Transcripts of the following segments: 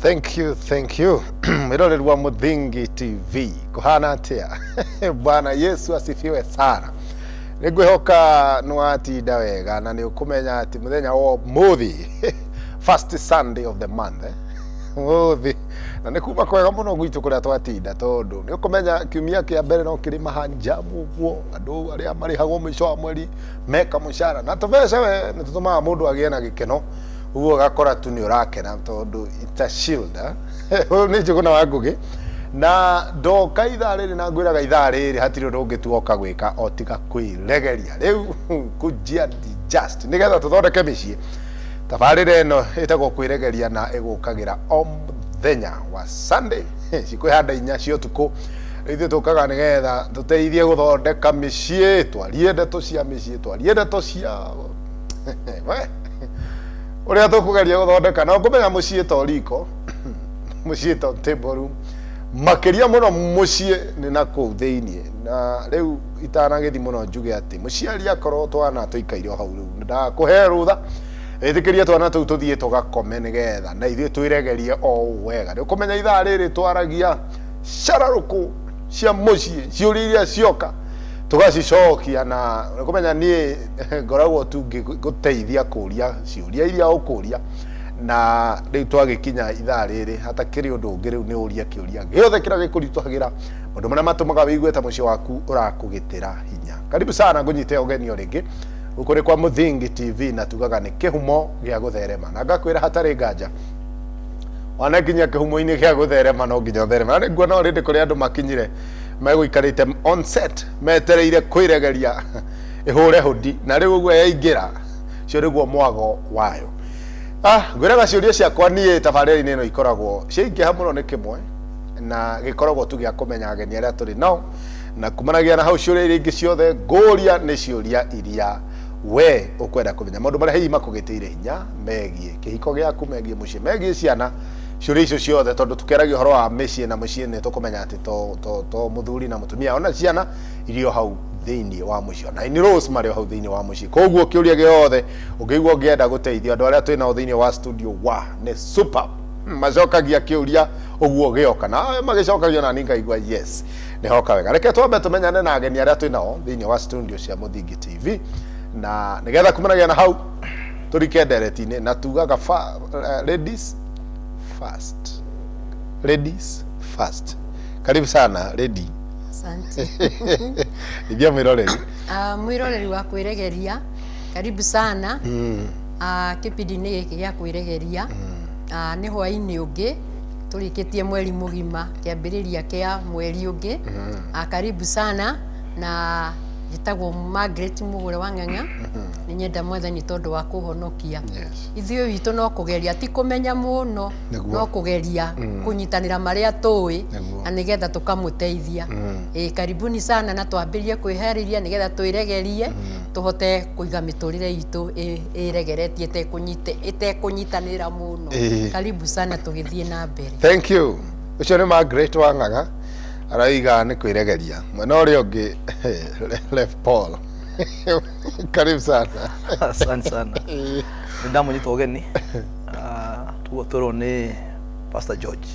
Thank you, thank you. Mwĩroreri wa Mũthingi TV, kũhana atĩa? Bwana Yesu asifiwe sana. Nĩ ngwĩhoka nĩ watinda wega na nĩ ũkũmenya atĩ mũthenya wa ũmũthĩ, first Sunday of the month, eh? Ũmũthĩ na nĩ kuma kwega mũno gwitũ kũrĩa twatinda, tondũ nĩ ũkũmenya kiumia kĩa mbere no kĩrĩ mahanjamu ũguo, andũ arĩa marĩhagwo mũico wa mweri meka mũcara na tũbeca we nĩ tũtũmaga mũndũ agĩe na gĩkeno, ũguo ũgakora tu nĩ ũrakena tondũ it's a shield, eh? Ũyũ nĩ Njũgũna wa Ngũgĩ na ndoka ithaa rĩrĩ na ngwĩraga ithaa rĩrĩ hatirĩ ũndũ ũngĩ tuoka gwĩka o tiga kwĩregeria rĩu kujia just nĩgetha tũthondeke mĩciĩ. Tabarĩra ĩno ĩtagwo kwĩregeria na ĩgũkagĩra o mũthenya wa Sunday cikwĩhanda 4 cia ũtukũ. Ithuĩ tũkaga nĩgetha tũteithie gũthondeka mĩciĩ, twarie ndeto cia mĩciĩ, twarie ndeto cia we ũrĩa tũkũgeria gũthondeka na ũkũmenya mũciĩ to riko, mũciĩ to table room, makĩria mũno mũciĩ nĩ na kũu thĩiniĩ. Na rĩu itanagĩthi mũno njuge atĩ mũciari akorwo twana tũikaire o hau, rĩu ndakũhe rũtha ĩtĩkĩria twana tũu tũthiĩ tũgakome nĩgetha na ithuĩ twĩregerie o ũũ wega. Nĩ ũkũmenya ithaa rĩrĩ twaragia cararũkũ cia mũciĩ, ciũria iria cioka tũgacicokia, na nĩ ũkũmenya niĩ ngoragwo tu ngĩgũteithia kũria ciũria iria ũkũria. Na rĩu twagĩkinya ithaa rĩrĩ hatakĩrĩ ũndũ ũngĩ, rĩu nĩ ũrie kĩũria gĩothe kĩrĩa gĩkũritũhagĩra, maũndũ marĩa matũmaga wĩigue ta mũciĩ waku ũrakũgĩtĩra hinya. Karibu sana, ngũnyite ũgeni o rĩngĩ gũkũ nĩ kwa Mũthingi TV, na tugaga nĩ kĩhumo gĩa gũtherema, na ngakwĩra hatarĩ nganja wanakinya kĩhumo-inĩ gĩa gũtherema no nginya ũthereme. Na nĩ nguona already kũrĩ andũ makinyire megũikarĩte on set metereire kwĩregeria ĩhũre hũndi, na rĩu ũguo yaingĩra cio nĩguo mwago wayo. Ngwĩraga ciũria ciakwa niĩ tabarĩra-inĩ ĩno ikoragwo ciaingĩha mũno nĩ kĩmwe, na gĩkoragwo tu gĩa kũmenya ageni arĩa tũrĩ nao, na kumanagia na hau ciũria iria ingĩ ciothe ngũria nĩ ciũria iria we ũkwenda kũmenya, maũndũ marĩa hihi makũgĩtĩire hinya megiĩ kĩhiko gĩaku, megiĩ mũciĩ, megiĩ ciana, ciũria icio ciothe, tondũ tũkĩaragia ũhoro wa mĩciĩ na mũciĩ nĩ tũkũmenya atĩ to mũthuri na mũtumia, ona ciana irio hau thĩinĩ wa mũciĩ, ona in-laws marĩ o hau thĩinĩ wa mũciĩ. Koguo kĩũria gĩothe ũngĩigua ũngĩenda gũteithio, andũ arĩa twĩ nao thĩinĩ wa studio wa nĩ super macokagia kĩũria ũguo gĩoka na magĩcokagia na niĩ ngaigua yes, nĩ hoka wega. Reke twambe tũmenyane na ageni arĩa twĩ nao thĩinĩ wa studio cia Mũthingi TV, na nĩgetha kumanagia na hau tũrike ndereti-inĩ, na tugaga ladies first, ladies first. Karibu sana lady. Asante. Ithia mwĩroreri. Mwĩroreri wa kwĩregeria, karibu sana kĩbindi-inĩ gĩkĩ gĩa kwĩregeria. Nĩ hwaĩ-inĩ ũngĩ tũrĩkĩtie mweri mũgima, kĩambĩrĩria kĩa mweri ũngĩ. Karibu sana, na njĩtagwo Margaret Mũgũre wa Ng'ang'a. Nĩ nyenda Mwathani tondũ wa kũhonokia. Ithuĩ witũ no kũgeria, ti kũmenya mũno, no kũgeria kũnyitanĩra marĩa tũĩ na nĩgetha tũkamũteithia. Ĩ karibuni sana, na twambĩrĩrie kwĩharĩria nĩgetha twĩregerie tũhote kũiga mĩtũrĩre itũ ĩregeretie ĩtekũnyitanĩra mũno. Karibu sana, tũgĩthiĩ na mbere. Thank you. Ũcio nĩ Margaret wa Ng'ang'a araiga nĩ kwĩregeria. Mwena ũrĩa ũngĩ, Lef Paul, karibu sana. Asante sana. Nĩ ndamũnyita ũgeni. Tuguo twĩrwo nĩ Pastor George.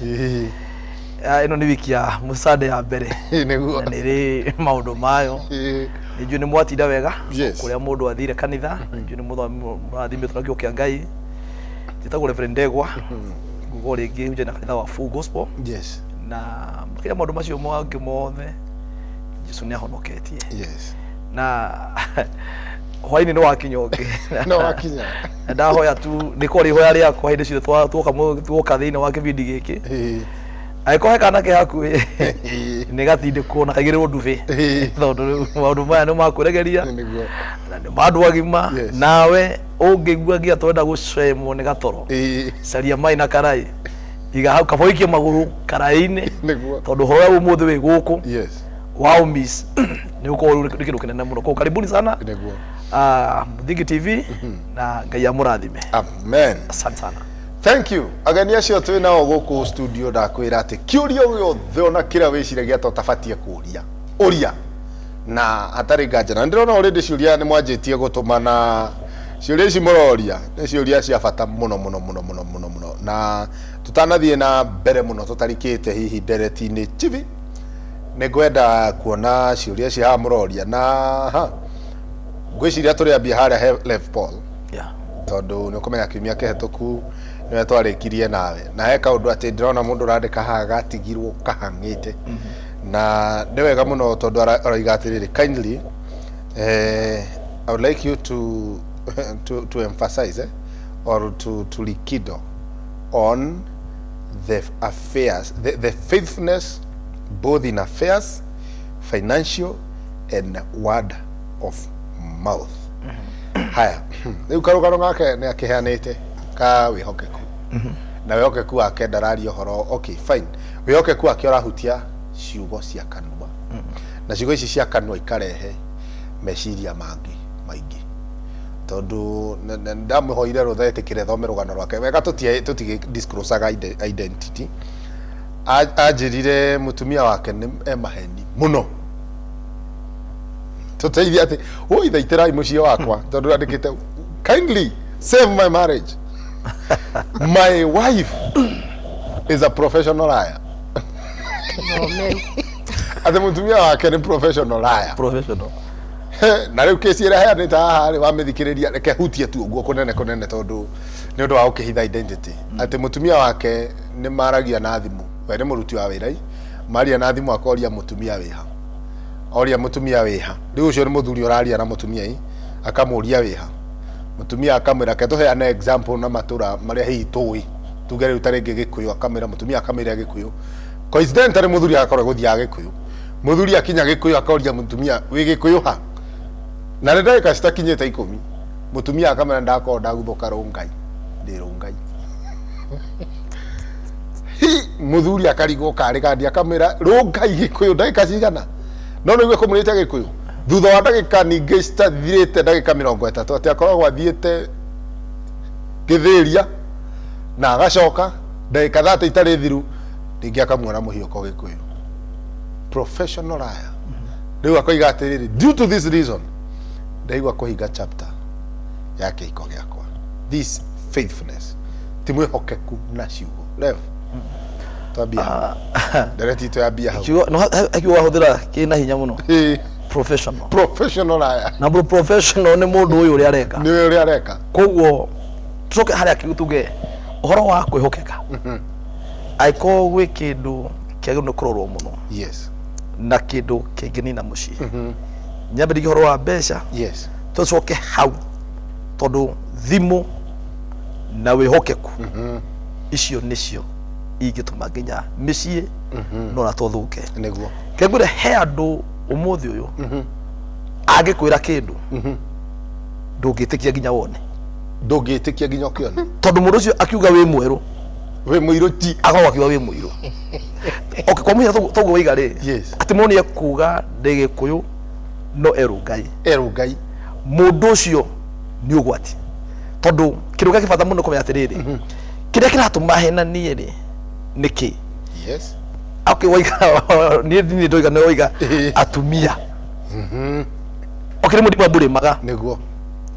Ĩno nĩ wiki ya mũsande ya mbere na nĩ ĩrĩ maũndũ mayo. Nĩ njũĩ nĩ mwatinda wega kũrĩa mũndũ athire kanitha, nĩ njũĩ nĩ mũrathimĩtwo na kiugo kĩa Ngai. Njĩtagwo Reverend Ndegwa, nguga o rĩngĩ hunjagia na kanitha wa Full Gospel. Na makĩria maũndũ macio mangĩ mothe, Jesu nĩ ahonoketie. Na hwainĩ nĩ wakinya ũngĩ. No wakinya. Na ndahoya tu nĩ korwo ihoya rĩakwa hĩndĩ ciothe tuoka thĩinĩ wa kĩbindi gĩkĩ, angĩkorwo he kana ke hakuhĩ nĩ gatindĩkwo na kaigĩrĩrwo ndubĩ, tondũ rĩu maũndũ maya nĩ makwĩregeria na nĩ ma andũ agima. Nawe ũngĩigua nginya twenda gũcemwo nĩ gatoro, caria maĩ na karai, iga hau kaba ũikie magũrũ karaĩ-inĩ, tondũ ũhoro ũrĩa ũmũthĩ wĩ gũkũ wa ũmiss nĩ ũkorwo nĩ kĩndũ kĩnene mũno. Koguo karibuni sana Mũthingi TV, na Ngai amũrathime. Amen. Asante sana. Thank you. Ageni acio twĩ nao gũkũ studio, ndakwĩra atĩ kĩũria gĩothe ona kĩrĩa wĩciragia ta ũtabatiĩ kũria, ũria na hatarĩ nganja. Na ndĩrona already ciũria nĩ mwanjĩtie gũtũma, na Ciũria ici mũroria nĩ ciũria cia bata mũno mũno mũno mũno mũno mũno, na tũtanathiĩ na mbere mũno tũtarikĩte hihi ndereti-inĩ chibi, nĩ ngwenda kuona ciũria cia haha mũroria na ha ngwĩciria tũrĩambia harĩa he Lev Paul, tondũ nĩ ũkũmenya kiumia kĩhetũku nĩwe twarĩkirie nawe, na he kaũndũ atĩ ndĩrona mũndũ ũrandĩka haha gatigirwo kahang'ĩte, na nĩ wega mũno tondũ aroiga atĩrĩrĩ, kindly I would like you to emphasize or to likido on the affairs, the faithfulness both in affairs, financial and word of mouth. Haya, rĩu karũgano gake nĩ akĩheanĩte ka wĩhokeku, na wĩhokeku wake ndararia ũhoro, okay fine, wĩhokeku wake ũrahutia ciugo cia kanua, na ciugo ici cia kanua ikarehe meciria mangĩ maingĩ, tondũ ndamũhoire rũtha etĩkĩre thome rũgano rwake wega, tũtigĩ disclosaga identity. Anjĩrire mũtumia wake nĩ e maheni mũno, tũteithie atĩ woi thaitĩrai mũciĩ wakwa, tondũ andĩkĩte, "Kindly save my marriage, my wife is a professional liar." Thomeru. Atĩ mũtumia wake nĩ professional liar. Professional. Na rĩu kĩci ĩrĩa heanĩte haha rĩ, wamĩthikĩrĩria, reke hutie tu ũguo kũnene kũnene, tondũ nĩ ũndũ wa gũkĩhitha identity, atĩ mũtumia wake nĩ maragia na thimũ, we nĩ mũruti wa wĩra, maria na thimũ, akoria mũtumia wĩha, oria mũtumia wĩha. Rĩu ũcio nĩ mũthuri ũraria na mũtumia i, akamũria wĩha, mũtumia akamwĩra, ke tũheane example na matũra marĩa hihi tũĩ, tuge rĩu ta rĩngĩ Gĩkũyũ, akamwĩra, mũtumia akamwĩra Gĩkũyũ. Coincidentally mũthuri agakorwo gũthiaga Gĩkũyũ. Mũthuri akinya Gĩkũyũ akoria mũtumia, "Wĩ Gĩkũyũ ha?" Na nĩ ndagĩka citakinyĩte 10, mũtumia akamwĩra, "Ndakorwo ndaguthũka Rũngai, ndĩ Rũngai." Hi, mũthuri akarigwo karĩ kandi, akamwĩra, "Rũngai Gĩkũyũ ndagĩka cigana?" No nĩguo kũmwĩrĩte Gĩkũyũ thutha wa ndagĩka ningĩ citathirĩte ndagĩka 30, atĩ akoragwo athiĩte gĩthĩria na agacoka ndagĩka 30 itarĩ thiru, rĩngĩ akamuona mũhiũko Gĩkũyũ. Professional liar. Rĩu akoiga atĩrĩrĩ, due to this reason ndaigua kũhinga chapter ya kĩhiko gĩakwa. This faithfulness, ti mwĩhokeku na ciugo. Rev, twambia hau, ndereti itũ yambia hau. Kiugo no kiugo wahũthĩra kĩna hinya mũno. Professional. Professional liar. Na mũndũ professional nĩ mũndũ ũyũ ũrĩa areka. Nĩ ũrĩa areka. Koguo tucoke harĩa kiugo, tuge ũhoro wa kwĩhokeka, angĩkorwo gwĩ kĩndũ kĩagĩrĩirwo nĩ kũrorwo mũno na kĩndũ kĩngĩnina mũciĩ, nyambĩrĩrie ũhoro wa mbeca, tũcoke hau, tondũ thimũ na wĩhokeku icio nĩcio ingĩtũma nginya mĩciĩ no na tũthũke. Kengwĩre he andũ ũmũthĩ ũyũ angĩkwĩra kĩndũ ndũngĩtĩkia nginya wone. Ndũngĩtĩkia nginya ũkĩone. Tondũ mũndũ ũcio akiuga wĩ mwerũ, wĩ mũirũ ti. Akoragwo akiuga wĩ mũirũ. Okay, kwa mũhiano toguo waiga rĩ, atĩ mũndũ nĩ ekuga ndĩ Gĩkũyũ no erũ Ngai. Erũ Ngai. Mũndũ ũcio nĩ ũgwati, tondũ kĩndũ gĩa kĩbata mũno kũmenya atĩrĩrĩ, kĩrĩa kĩratũma henanie rĩ nĩ kĩ? Okay, waiga niĩ niĩ ndoiga nĩ waiga atumia. Okay, rĩmwe ndimwe mbũrĩmaga.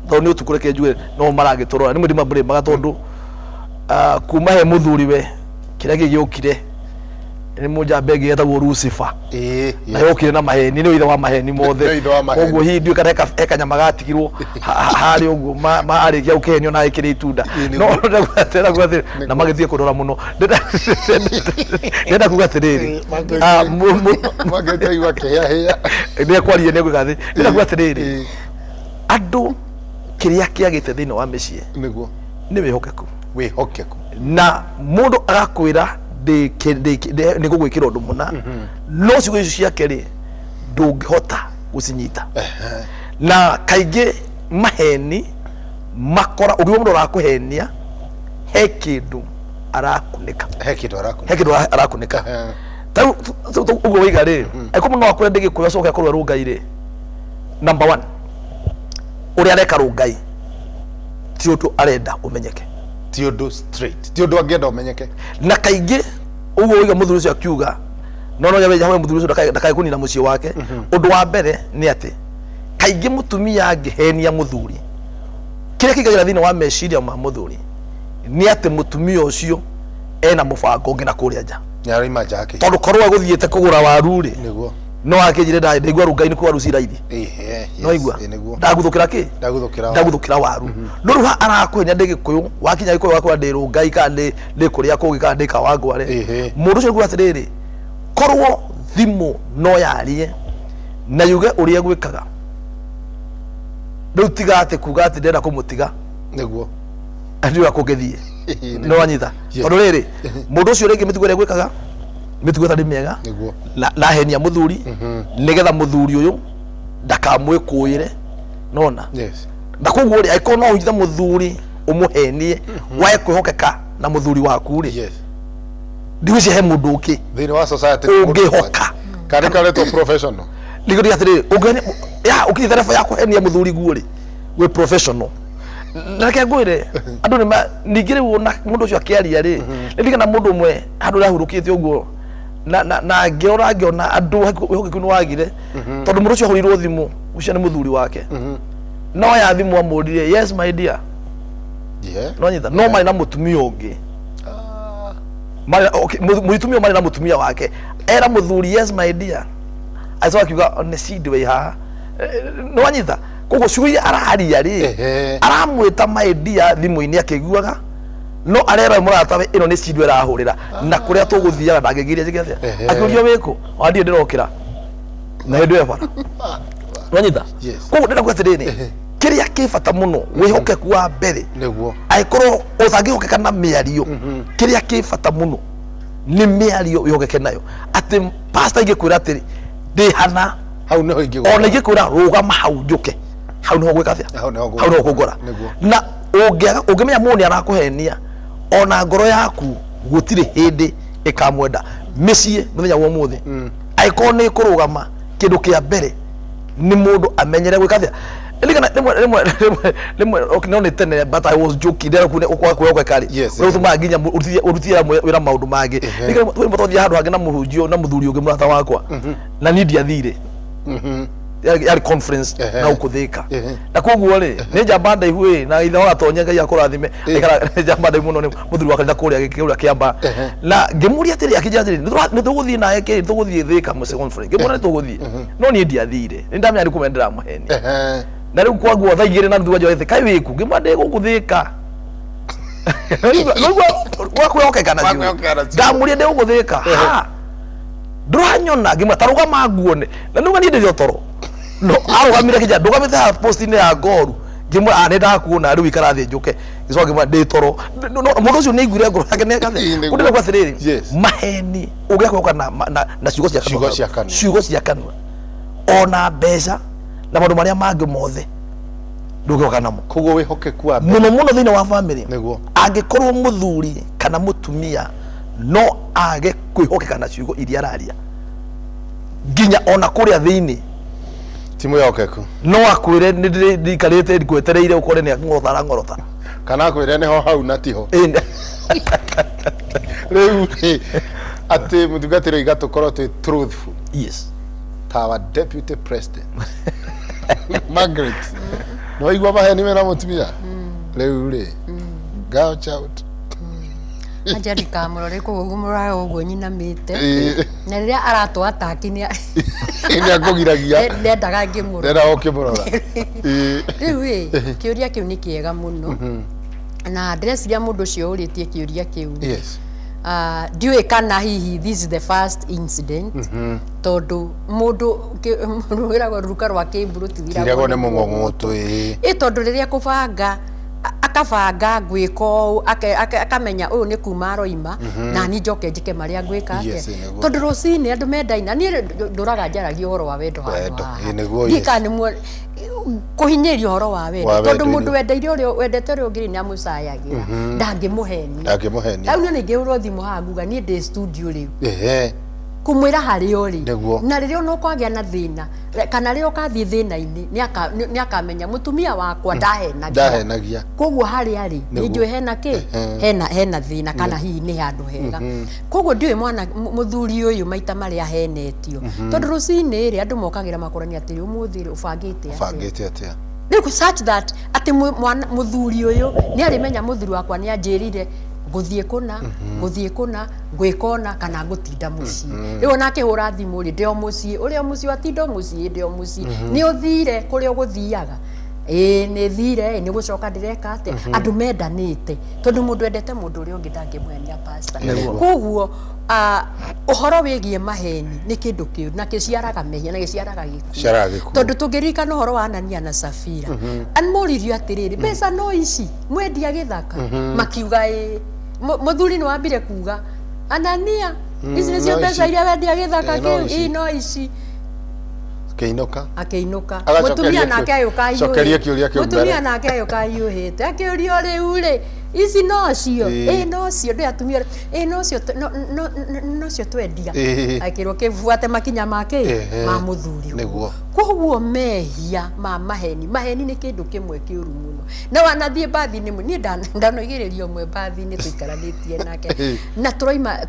Tondũ nĩ ũtukũ, reke njuge no maragĩtũrora, rĩmwe ndimwe mbũrĩmaga tondũ kuma he mũthuri we kĩrĩa gĩgĩũkire nĩ mũnjamba ĩngĩ yetagwo Lucifer, na yokire na maheni, nĩ ithe wa maheni mothe. Nĩ ithe wa maheni. Koguo hihi ndiũĩ kana he kanyama gatigirwo harĩa ũguo marĩkia gũkĩhenio na ĩkĩrĩ itunda. No ndĩrenda kuga atĩrĩ, na magĩthiĩ kũrora mũno, ndĩrenda kuga atĩrĩrĩ, Mangĩtaigua kĩhĩahĩa. Nĩ ekwaria, nĩ egwĩka thĩ. Ndĩrenda kuga atĩrĩrĩ, andũ kĩrĩa kĩagĩte thĩinĩ wa mĩciĩ nĩ wĩhokeku. Wĩhokeku. Na mũndũ agakwĩra nĩ ngũgwĩkĩra ũndũ mũna, no ciugo icio ciake rĩ, ndũngĩhota gũcinyita. Na kaingĩ maheni makora ũngĩigua mũndũ arakũhenia, he kĩndũ arakunĩka. He kĩndũ arakunĩka. He kĩndũ arakunĩka. Ta rĩu ũguo waiga rĩ, angĩkorwo mũndũ no akwĩre ndĩ Gĩkũyũ acoke akorwo Rũngai rĩ, number one, ũrĩa areka Rũngai ti ũndũ arenda ũmenyeke. Ti ũndũ straight, ti ũndũ angĩenda ũmenyeke. Na kaingĩ ũguo waiga mũthuri ũcio akiuga no no nyawe mũthuri ũcio ndakae kũnina mũciĩ wake. Ũndũ wa mbere nĩ atĩ kaingĩ mũtumia angĩhenia mũthuri, Kĩrĩa kĩingagĩra thĩinĩ wa meciria ma mũthuri nĩ atĩ mũtumia ũcio ena mũbango ũngĩ na kũrĩa nja. Nĩ araima nja akĩ. Tondũ korwo egũthiĩte kũgũra waru rĩ, Nĩguo. No akĩnjire ndaigua rũngai-inĩ kwĩ waru ci raithi. Ehe, yes, Nĩwaigua? Ĩ, nĩguo. Ndaguthũkĩra kĩ? Ndaguthũkĩra waru. Ndaguthũkĩra waru. No rĩu haha arakũhenia ndĩ Gĩkũyũ, wakinya Gĩkũyũ wakwĩra ndĩ Rũngai kana ndĩ kũrĩa kũngĩ kana ndĩ Kawangware. Mũndũ ũcio nĩkuga atĩrĩrĩ, korwo thimũ no yarie na yuge ũrĩa ĩgwĩkaga, rĩu tiga atĩ kuga atĩ ndĩrenda kũmũtiga. Nĩguo. Ndiũĩ kũngĩthiĩ. Nĩ wanyita? Tondũ rĩrĩ, mũndũ ũcio rĩngĩ mĩtugo ĩrĩa egwĩkaga, mĩtugo ĩtarĩ mĩega. Nĩguo. Na ahenia mũthuri nĩgetha mũthuri ũyũ ndakamwĩkũĩre, nona? Yes. Na koguo rĩ, angĩkorwo no ũnyite mũthuri ũmũhenie wage kwĩhokeka na mũthuri waku rĩ, ndigwĩciria he mũndũ ũngĩ Thĩinĩ wa society ũngĩhoka. Kana karetwo professional. Nĩguo ndiga atĩrĩrĩ, ũngĩhenia ya ũkinyĩte level ya kũhenia mũthuri guo rĩ, wĩ professional. Na reke ngwĩre, andũ nĩ ningĩ rĩu ona mũndũ ũcio akĩaria rĩ, nĩ ndirikana mũndũ ũmwe handũ ũrahurũkĩte ũguo, na ngĩrora ngĩona andũ wĩhokeku nĩ wagire, tondũ mũndũ ũcio ahũrĩirwo thimũ, ũcio nĩ mũthuri wake. No ya thimũ amũririe, "Yes my dear." Nĩwanyita? No marĩ na mũtumia ũngĩ. Okay, mũtumia marĩ na mũtumia wake. Era mũthuri, "Yes my dear." Agĩcoka akiuga, "Nĩ Cindy wĩ haha." Nĩwanyita? Koguo ciugo iria araria rĩ, aramwĩta my dear thimũ-inĩ akĩiguaga, no arera mũratawe ĩno nĩ Cindy ĩrahũrĩra na kũrĩa tũgũthiaga ndangĩgiria njĩke atĩa. Akĩũrio wĩkũ? Ona ndirĩ ndĩrokĩra. Na hĩndĩ ĩyo bara. Nĩwanyita? Yes. Koguo ndĩrenda kuga atĩrĩrĩ, kĩrĩa kĩ bata mũno, wĩhokeku wa mbere. Nĩguo. Angĩkorwo ũtangĩhokeka na mĩario, kĩrĩa kĩ bata mũno nĩ mĩario wĩhokeke nayo. Atĩ pastor ingĩkwĩra atĩrĩ, ndĩ hana, Hau nĩho ingĩgũkora. Ona ingĩkwĩra rũgama hau njũke, hau nĩho gwĩka atĩa? Hau nĩho Hau nĩho kũngora. Nĩguo. Na ũngĩaga, ũngĩmenya mũndũ nĩ arakũhenia, ona ngoro yaku gũtirĩ hĩndĩ ĩkamwenda. Mĩciĩ mũthenya wa ũmũthĩ, angĩkorwo nĩ ĩkũrũgama, kĩndũ kĩa mbere nĩ mũndũ amenyere gwĩka atĩa. Ririkana rĩmwe rĩmwe rĩmwe rĩmwe, okay, no nĩ tene, but I was joking, ndĩrenda kwaga kwĩhokeka rĩ, ũrĩa ũtũmaga nginya ũrutithie wĩra maũndũ mangĩ. Ririkana rĩmwe twathiĩ handũ hangĩ na mũhunjia na mũthuri ũngĩ mũrata wakwa, na niĩ ndiathire. Yarĩ conference na gũkũ Thĩka. Na koguo rĩ, nĩ njamba ndaihu ĩ, na ithe watonya Ngai akũrathime, aikara nĩ njamba ndaihu mũno, nĩ mũthuri wa kanitha kũrĩa kũrĩa Kĩamba. Na ngĩmũria atĩrĩ, akĩnjĩra atĩrĩ, "Nĩ tũgũthiĩ nawe kĩ, nĩ tũgũthiĩ Thĩka mũciĩ conference?" Ngĩmwĩra nĩ tũgũthiĩ, no niĩ ndiathire, nĩ ndamenya nĩ kũmenya ndĩramũhenia. Na rĩu kwaguo thaa 2:30 anjoete, "Kaĩ wĩkũ?" Ngĩmwĩra ndĩ gũkũ Thĩka. Nĩwaigua wakwĩhokeka na Wa kwĩhokeka na ciugo. Ndamũria ndĩ gũkũ Thĩka. Ha, ndũranyona? Ngĩmwĩra ta rũgama nguone, na nĩuga niĩ ndĩrĩ o toro, no arũgamire akĩnjĩra ndũgamĩte haha post-inĩ ya ngoru. Ngĩmwĩra, "Ah, nĩ ndakuona rĩu, ikara thĩ njũke." Ngĩcoka ngĩmwĩra ndĩ toro. No, mũndũ ũcio nĩ aiguire ngoro yake nĩ Ĩĩ, nĩguo. Ũndĩrenda kuga atĩrĩrĩ, maheni ũngĩaga kwĩhoka na ciugo cia kanua, Ciugo cia kanua. Ciugo cia kanua, ona mbeca na maũndũ marĩa mangĩ mothe ndũngĩhoka namo. Koguo wĩhokeku wa mbere. Mũno mũno thĩinĩ wa family. Angĩkorwo mũthuri kana mũtumia no age kwĩhokeka na ciugo iria araria, nginya ona kũrĩa thĩinĩ, Ti mwĩhokeku. No akwĩre nĩ ndikarĩte ngwetereire, ũkore nĩ akũng'orota arang'orota. Kana akwĩre nĩho hau na tiho. Ĩ, Rĩu rĩ, atĩ mũtungatĩri oiga tũkorwo twĩ truthful ta our deputy president Margaret. Nĩ waigua maheni mena mũtumia rĩu rĩ, girl child. Anja ndikamũrore kũu ũguo mũroraga ũguo nyinamĩte. Na rĩrĩa aratũ ataki nĩ Nĩ akũgiragia. Ndendaga ngĩmũrora. Ndenda ũkĩmũrora. Rĩu ĩ, kĩũria kĩu nĩ kĩega mũno, na ndĩreciria mũndũ ũcio ũrĩtie kĩũria kĩu, ah, ndiũĩ kana hihi this is the first incident, tondũ mũndũ wĩragwo rũruka rwa kĩmbu rũtithiragwo Tiragwo nĩ mũng'ong'oto, ĩĩ. Ĩ, tondũ rĩrĩa kũbanga akabanga ngwĩka ũũ, akamenya ũyũ nĩ kuma aroima, na niĩ njoke njĩke marĩa ngwĩka atĩa. Yes, nĩguo. Tondũ rũcinĩ andũ mendaina, niĩ ndũraga njaragia ũhoro wa wendo handũ Wendo, haha. ĩ, nĩguo, Ndiũĩ yes. kana nĩ kũhinyĩrĩria ũhoro wa wendo, Wa tondũ wendo, mũndũ ĩ. wendeire ũrĩa wendete ũrĩa ũngĩ nĩ amũcayagĩra, ndangĩmũhenia. Ndangĩmũhenia. Rĩu niĩ ningĩhũrwo thimũ haha nguga niĩ ndĩ studio rĩu, kũmwĩra harĩa ũrĩ. Na rĩrĩa ona ũkwagĩa na thĩna kana rĩrĩa ũkathiĩ thĩna-inĩ, nĩ akamenya mũtumia wakwa ndahenagia. Ndahenagia. Koguo harĩa arĩ nĩ njũĩ hena kĩ, hena thĩna kana hihi nĩ handũ hega. Koguo ndiũĩ mwana mũthuri ũyũ maita marĩa ahenetio, tondũ rũcinĩ rĩ, andũ mokagĩra makorania atĩrĩ, "Ũmũthĩ rĩ, ũbangĩte atĩa?" Ũbangĩte atĩa? Rĩu such that atĩ mũthuri ũyũ nĩ arĩmenya mũthuri wakwa nĩ anjĩrire ngũthiĩ kũna, ngũthiĩ kũna, ngwĩka ũna kana ngũtinda mũciĩ. Rĩu ona akĩhũra thimũ rĩ, ndĩ o mũciĩ, ũrĩ o mũciĩ, watinda o mũciĩ, ndĩ o mũciĩ. Nĩ ũthire kũrĩa ũgũthiaga? Ĩĩ nĩ thire, nĩ gũcoka ndĩreka atĩa? Andũ mendanĩte, tondũ mũndũ endete mũndũ ũrĩa ũngĩ ndangĩmũhenia pastor. Nĩguo. Koguo ũhoro wĩgiĩ maheni nĩ kĩndũ kĩũru na kĩciaraga mehia na gĩciaraga gĩkuũ. Gĩciaraga gĩkuũ. Tondũ tũngĩririkana ũhoro wa Anania na Safira, moririo atĩrĩrĩ, mbeca no ici mwendia gĩthaka? Makiuga ĩĩ. Mũthuri nĩ wambire kuga, Anania, ici nĩcio no mbeca ici. iria wendia gĩthaka Ĩĩ, no kĩu? ici. Ĩĩ, no ici. Akĩinũka. Akĩinũka. Agacokeria Mũtumia nake agĩũka cokeria ahiũhĩte. kĩũria kĩu Mũtumia mbere. nake agĩũka ahiũhĩte. Akĩũrio rĩu rĩ, ici nocio? Ĩĩ. Ĩĩ nocio, ndĩ atumia ĩĩ nocio nocio twendia. Ĩĩ. Akĩrwo kĩbuate makinya ma kĩ? Ehe. Ma mũthuri. Nĩguo. Koguo mehia ma maheni, maheni nĩ kĩndũ kĩmwe kĩũru mũno. Na wanathiĩ mbathi-inĩ, niĩ ndanoigĩrĩria ũmwe mbathi-inĩ tũikaranĩtie nake. Na tũraima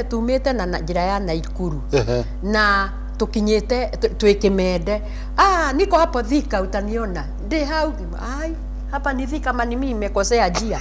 tumĩte na njĩra ya Naikuru. Ehe. Na tũkinyĩte twĩ Kĩmende. Ah, niko hapo Thika utaniona. Ndĩ hau. Ai, hapa ni Thika ama ni mimi nimekosea njia.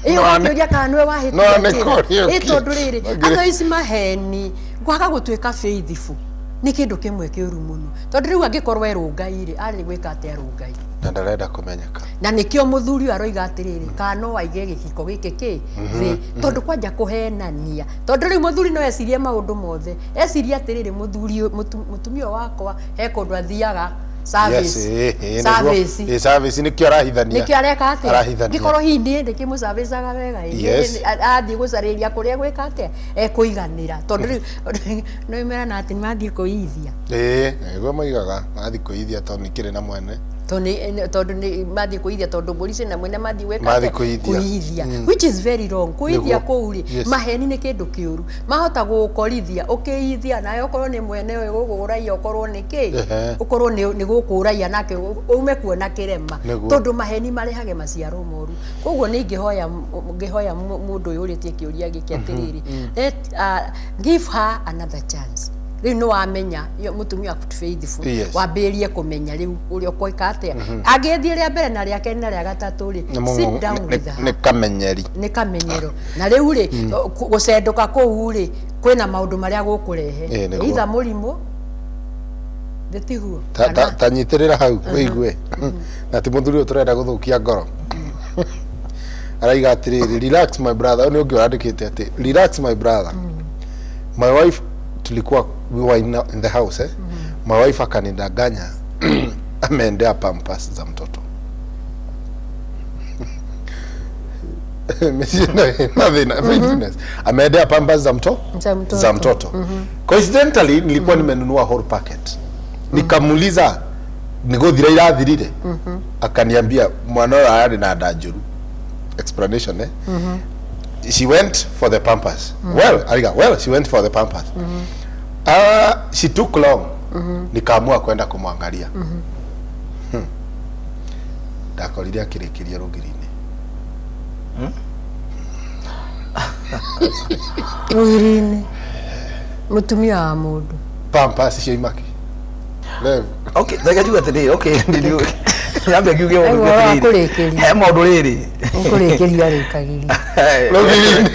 Ĩyo No, wakĩũria kana nĩwe wahĩtia no, nĩ njĩra. kũria Ĩ tondũ rĩrĩ, ũkĩ- andũ ici maheni, kwaga gũtuĩka faithful nĩ kĩndũ kĩmwe kĩũru mũno. Tondũ rĩu angĩkorwo e rũngai rĩ, arĩ gwĩka atĩa rũngai? Na ndarenda kũmenyeka. Na nĩkĩo mũthuri ũyũ aroiga atĩrĩrĩ, kana no aige gĩkiko gĩkĩ kĩ thĩ, tondũ kwanja kũhenania. Tondũ rĩu mũthuri no ecirie maũndũ mothe, ecirie atĩrĩrĩ, mũthuri ũyũ, mũtumia ũyũ wakwa he kũndũ athiaga Yes, service. ĩĩ, ĩĩ, nĩguo. Service. Ĩĩ, service nĩkĩo arahithania. Nĩkĩo areka atĩa? Arahithania. Ngĩkorwo hihi niĩ ndĩkĩmũcabĩcaga wega ĩ, Yes. athiĩ gũcarĩria kũrĩa gwĩka atĩa ekũiganĩra. Tondũ rĩu nĩ merana atĩ nĩmathiĩ kũiyithia. Ĩĩ, nĩguo moigaga, mathiĩ kũiyithia tondũ nĩ kĩrĩ na mwene. Tondũ nĩ mathiĩ kũiyithia tondũ mbũri ciĩna mwene mathiĩ gwĩka Mathiĩ atĩa? kũiyithia. Kũiyithia. Which is very wrong. Kũiyithia Nĩguo. kũu rĩ, Yes. maheni nĩ kĩndũ kĩũru. Mahota gũgũkorithia ũkĩiyithia nawe okorwo nĩ mwene ũyũ gũkũ ũraiya ũkorwo nĩ kĩ? Ehe. Ũkorwo nĩ gũkũ ũraiya nake ume kuona kĩrema. Nĩguo. Tondũ maheni marehage maciaro moru. Koguo nĩ ingĩhoya ngĩhoya mũndũ ũyũ ũrĩtie kĩũria gĩkĩ atĩrĩrĩ, let, give her another chance. Rĩu nĩ wamenya mũtumia waku ti faithful. Yes. Wambĩrĩrie kũmenya rĩu ũrĩa ũkwĩka atĩa. Angĩthiĩ rĩa mbere na rĩa kerĩ na rĩa gatatũ rĩ, Nĩ sit down with her. Nĩ kamenyeri. Nĩ kamenyero. Na rĩu rĩ, gũcendũka kũu rĩ, kwĩna maũndũ marĩa gũkũrehe. Ĩĩ, nĩguo. Either mũrimũ, nĩ tiguo? Ta nyitĩrĩra hau wĩigue. Na ti mũthuri ũyũ tũrenda gũthũkia ngoro. Araiga atĩrĩrĩ, relax my brother. Ũyũ nĩ ũngĩ ũrandĩkĩte atĩ, relax my brother. My wife, tulikuwa, we were in the house, eh? My wife akanidanganya ameendea pampers za mtoto. Na thĩna, faithfulness. Ameendea pampers za mto Za mtoto. za mtoto. Coincidentally nilikuwa nimenunua whole packet. Nikamuuliza niguthira irathirire. Akaniambia mwana ũyũ ararĩ na nda njũru. Explanation, eh? She went for the pampers. Well, ariga, well, she went for the pampers. She took long. Nikaamua kwenda kumwangalia. Ndakorire akĩrĩkĩria rũgiri-inĩ. Rũgiri-inĩ. Mũtumia wa mũndũ. Pampers cioima kĩ? Lev. Okay, reke njuge atĩrĩrĩ, okay, nyambe ngiuge ũndũ Ũhoro wa atĩrĩrĩ. kũrĩkĩria. He maũndũ rĩrĩ. Nĩkũrĩkĩria arĩkagĩria. Rũgiri-inĩ.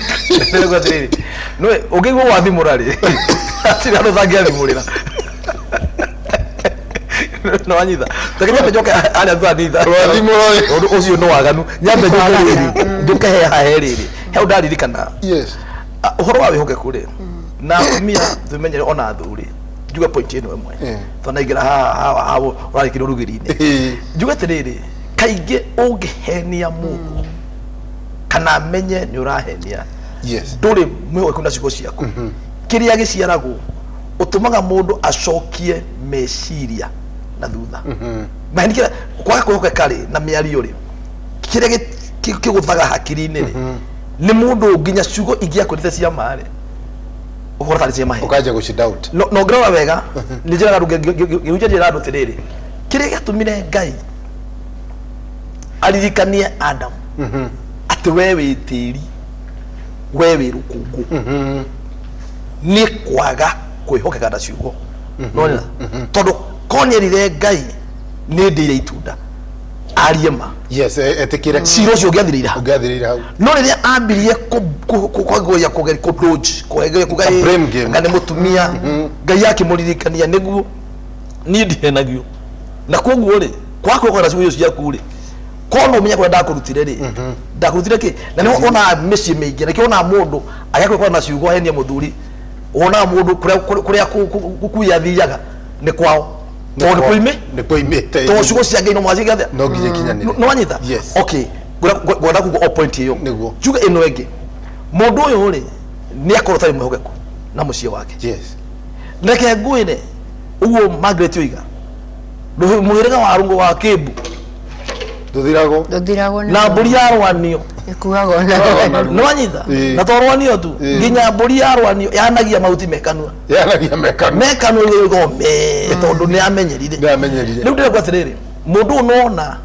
Nĩguo atĩrĩrĩ, nĩũĩ ũngĩigua gwathimũra rĩ, hatirĩ handũ ũtangĩathimũrĩra. No wanyita. Reke nyambe njoke harĩa twanitha. Rwathimũra rĩ. Ũndũ ũcio nĩ waganu. Nyambe njoke rĩrĩ, njoke he haha he rĩrĩ. He ũndũ ndaririkana. Yes. Ũhoro wa wĩhokeku rĩ, na atumia tũmenyere ona athuri, njuge point ĩno ĩmwe. Twanaingĩra haha haha ũrarĩkĩrwo rũgiri-inĩ. Njuge atĩrĩrĩ, kaingĩ ũngĩhenia mũndũ kana amenye nĩ ũrahenia, Yes. ndũrĩ mwĩhokeku na ciugo ciaku. Kĩrĩa gĩciaragwo ũtũmaga mũndũ acokie meciria na thutha. Maheni kĩrĩa kwaga kwĩhokeka rĩ na mĩario rĩ, kĩrĩa kĩgũthaga hakiri-inĩ rĩ, nĩ mũndũ nginya ciugo ingĩ akwĩrĩte cia ma rĩ, ũkora tarĩ cia maheni. Ũkanjia gũci doubt. No no ngĩrora wega nĩ njĩraga andũ ngĩhunjia njĩra andũ atĩrĩrĩ, kĩrĩa gĩatũmire Ngai aririkanie Adamu atĩ we wĩ tĩri, we wĩ rũkũngũ, nĩ kwaga kwĩhokeka na ciugo. Nĩwona? Tondũ korwo nĩerire Ngai Nĩ ndĩire itunda, arie ma. Yes, etĩkĩre. Cira ũcio ũngĩathirĩire hau. Ũngĩathirĩire hau. No rĩrĩa ambirie kũgeria kũdodge, kũgeria kuga A blame game. Nga nĩ mũtumia, Ngai akĩmũririkania nĩguo niĩ ndihenagio, na koguo rĩ, kwaga kwĩhoka na ciugo icio ciaku rĩ, korwo no ũmenye kũrĩa ndakũrutire rĩ, ndakũrutire kĩ. Na nĩho wonaga mĩciĩ mĩingĩ, nĩkĩo wonaga mũndũ agĩa kwĩhoka na ciugo ahenie mũthuri, wonaga mũndũ kũrĩa gũkuia athiaga nĩ kwao, tondũ nĩ kũime Nĩ kũimĩte. Tondũ ciugo cia Ngai no mũhaka ciĩke atĩa? No nginya ikinyanĩre. Nĩ wanyita? Yes. Okay, ngwenda kuga o point ĩyo. Nĩguo. Njuge ĩno ĩngĩ, mũndũ ũyũ rĩ, nĩ akorwo atarĩ mwĩhokeku na mũciĩ wake. Reke ngwĩre ũguo Margaret oiga, mũhĩrĩga wa Rũngũ wa Kĩmbu Ndũthiragwo. Ndũthiragwo nĩ na mbũri ya rwanio. Ĩkuagwo na Ĩkuagwo na Nĩ wanyita? Ĩĩ. Na to rwanio tu, Ĩĩ. nginya mbũri ya rwanio yanagia mahuti mekanua. Yanagia mekanua. Mekanua igå me tondũ nĩ amenyerire. Nĩ amenyerire. Rĩu ndĩrekuga atĩrĩrĩ, mũndũ ũyũ nona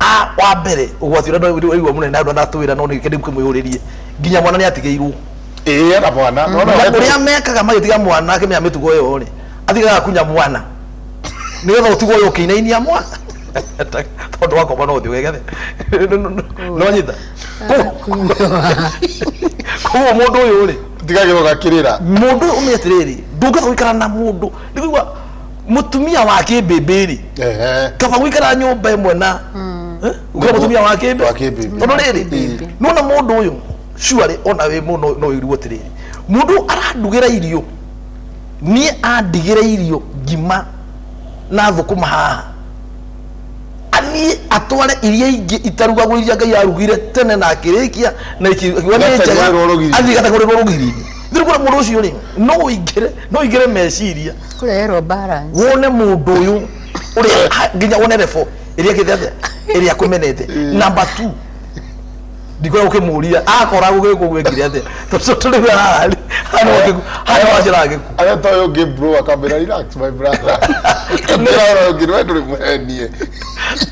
a wa mbere ũgwati ũrĩa ndwaigua mũnene andũ anatwĩra, no nĩ kĩndũ kĩmũyũrĩrie, nginya mwana nĩ atigĩirwo. Ĩĩ, ena mwana. Nona Na ũrĩa mekaga magĩtiga mwana akĩmenya mĩtugo ĩyo rĩ, atigaga kunya mwana nĩgetha ũtigwo ũyũ ũkĩinainia mwana, tondũ wakoma no ũthiĩ ũgegethe. Nĩwanyita? Koguo mũndũ ũyũ rĩ, Tigagĩrwo gakĩrĩra. Mũndũ ũyũ, ũmenye atĩrĩrĩ, ndũngĩhota gũikara na mũndũ nĩkũigua mũtumia wa kĩmbĩmbĩ rĩ, kaba gũikara nyũmba ĩmwe na gũkĩra mũtumia wa kĩmbĩ. Wa kĩmbĩmbĩ. Tondũ rĩrĩ, nona mũndũ ũyũ surely ona wĩ mũno no ũigue atĩrĩrĩ, mũndũ ũyũ arandugĩra irio, niĩ andigĩre irio ngima na thũkũma haha, athiĩ atware iria ingĩ itarugagwo, iria Ngai arugire tene na akĩrĩkia na ikiuga nĩ njega. Igateng'ũrĩrwo rũgiri. Athiĩ igateng'ũrĩrwo rũgiri-inĩ. Rĩu kũrĩa mũndũ ũcio rĩ, no ũingĩre meciria, Kũreherwo balance. Wone mũndũ ũyũ ũrĩa nginya wone level ĩrĩa ĩkĩte atĩa, ĩrĩa akũmenete. Number two, ndikwenda gũkĩmũria akora gũgĩkwo gwĩkire atĩa, tondũ rĩu ararĩ hana wacĩra gĩku. Areta ũyũ ũngĩ bro, akamwĩra, "Relax, my brother." Ndĩra ũyũ ũngĩ, we ndũrĩ mũhenie.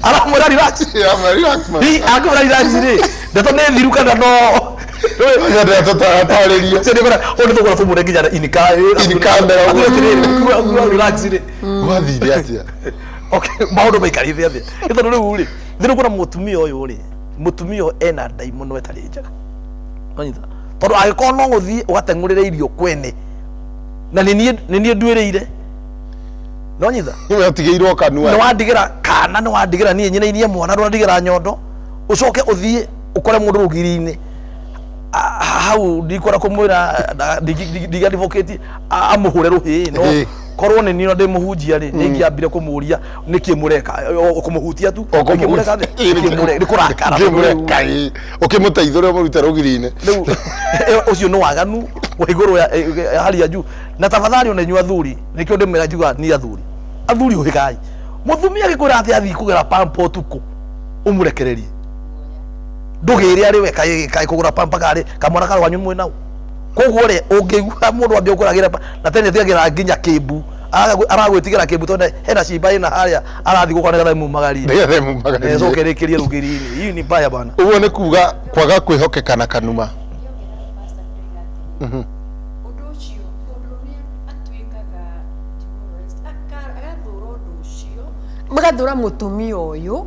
Aramwĩra relax. Amwĩra, "Relax, my Hihi angĩmwĩra relax rĩ, ndeto nĩ thiru kana no Nyendete tũtaratarĩria. Ũcio nĩ ũkora- ũyũ nĩ tũgũra tũmũre nginya in In camera ũguo. atĩrĩrĩ, relax rĩ. Gwathire atĩa? Okay, maũndũ maikarĩte atĩa? Nĩ tondũ rĩu rĩ, thĩna ũkona mũtumia ũyũ rĩ, mũtumia ũyũ ena ndaimono ĩtarĩ njega. Wanyita? Tondũ angĩkorwo no gũthiĩ ũgateng'ũrĩre irio kwene, na nĩ niĩ nduĩrĩire, nonyita? Nĩwe ũtigĩirwo kanua. Nĩ wandigĩra kana nĩ wandigĩra niĩ nyinainie mwana, ndwandigĩra nyondo, ũcoke ũthiĩ ũkore mũndũ rũgiri-inĩ hau, ndikwenda kũmwĩra, ndingi advocate amũhũre rũhĩ, no korwo nĩ niĩ na ndĩ mũhunjia rĩ, nĩ ingĩambire kũmũria nĩkĩ mũreka, kũmũhutia tu. O Nĩkĩ mũreka atĩa? Nĩkĩ nĩ kũrakara. Nĩkĩ mũreka, ĩĩ. Ũkĩmũteithũre ũmũrute rũgiri-inĩ. Rĩu ũcio nĩ waganu wa igũrũ ya hali ya juu. Na tafadhali, ona inyuĩ athuri, nĩkĩo ndĩmwĩra, njugaga ni athuri ũhĩgai. Mũtumia agĩkwĩra atĩ athiĩ kũgĩra pampa ũtukũ, ũmũrekererie, ndũgĩre arĩ we kaĩ kũgũra pampa karĩ kamwana karĩ wanyu mwĩ nau. Koguo rĩ, ũngĩigua mũndũ ambia gũkũragĩra na tene tigagĩra nginya kĩmbu, aragwĩtigĩra kĩmbu tondũ hena cimba ĩna harĩa arathiĩ gũkora nĩgetha ĩmumagarie. Nĩgetha ĩmumagarie. Ĩcoke ĩrĩkĩrie rũgiri-inĩ. Hii ni mbaya bana. Ũguo nĩ kuga kwaga kwĩhokeka na kanuma. Ũndũ ũcio, mũndũrũme atuĩkaga demoralized, agathũra ũndũ ũcio, magathũra mũtumia ũyũ,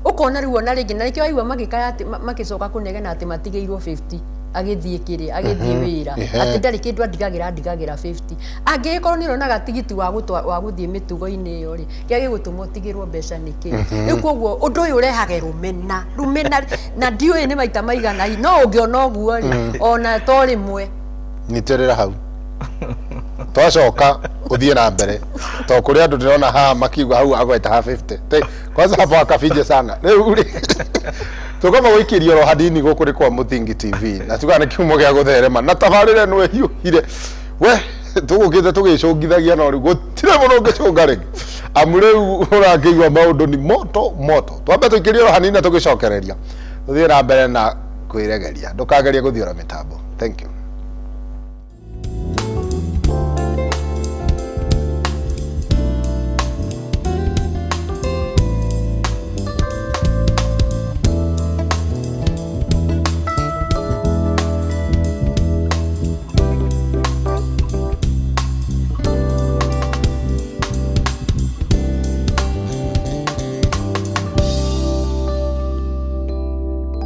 ũkona rĩu ona rĩngĩ, na nĩkĩo waigua magĩkaya atĩ magĩcoka kũnegena atĩ matigĩirwo 50 agĩthiĩ kĩrĩa, agĩthiĩ wĩra, atĩ ndarĩ kĩndũ andigagĩra, andigagĩra 50. Angĩgĩkorwo nĩ ũronaga tigiti wa wa gũthiĩ mĩtugo-inĩ ĩyo rĩ, kĩrĩa gĩgũtũma ũtigĩrwo mbeca nĩ kĩ? Rĩu koguo ũndũ ũyũ ũrehage rũmena, rũmena, na ndiũĩ nĩ maita maigana hihi, no ũngĩona ũguo rĩ, ona to rĩmwe. Nyitĩrĩra hau, twacoka ũthiĩ na mbere, to kũrĩ andũ ndĩrona haha makiuga hau agweta ha 50. Kwanza hapo akafinje sana. Rĩu rĩ, tũkamba gũikĩria oro hanini. Gũkũ nĩ kwa Mũthingi TV, na tugaga nĩ kiumo gĩa gũtherema na tabarĩra ĩno ĩhiũhire we tũgũkĩte tũgĩcũngithagia, no rĩu gũtirĩ mũndũ ũngĩcũnga rĩngĩ, amu rĩu ũrakĩigua maũndũ ni moto moto. Twambe tũikĩrie oro hanini na tũgĩcokereria tũthiĩ na mbere na kwĩregeria. Ndũkagerie gũthiora mĩtambo. Thank you.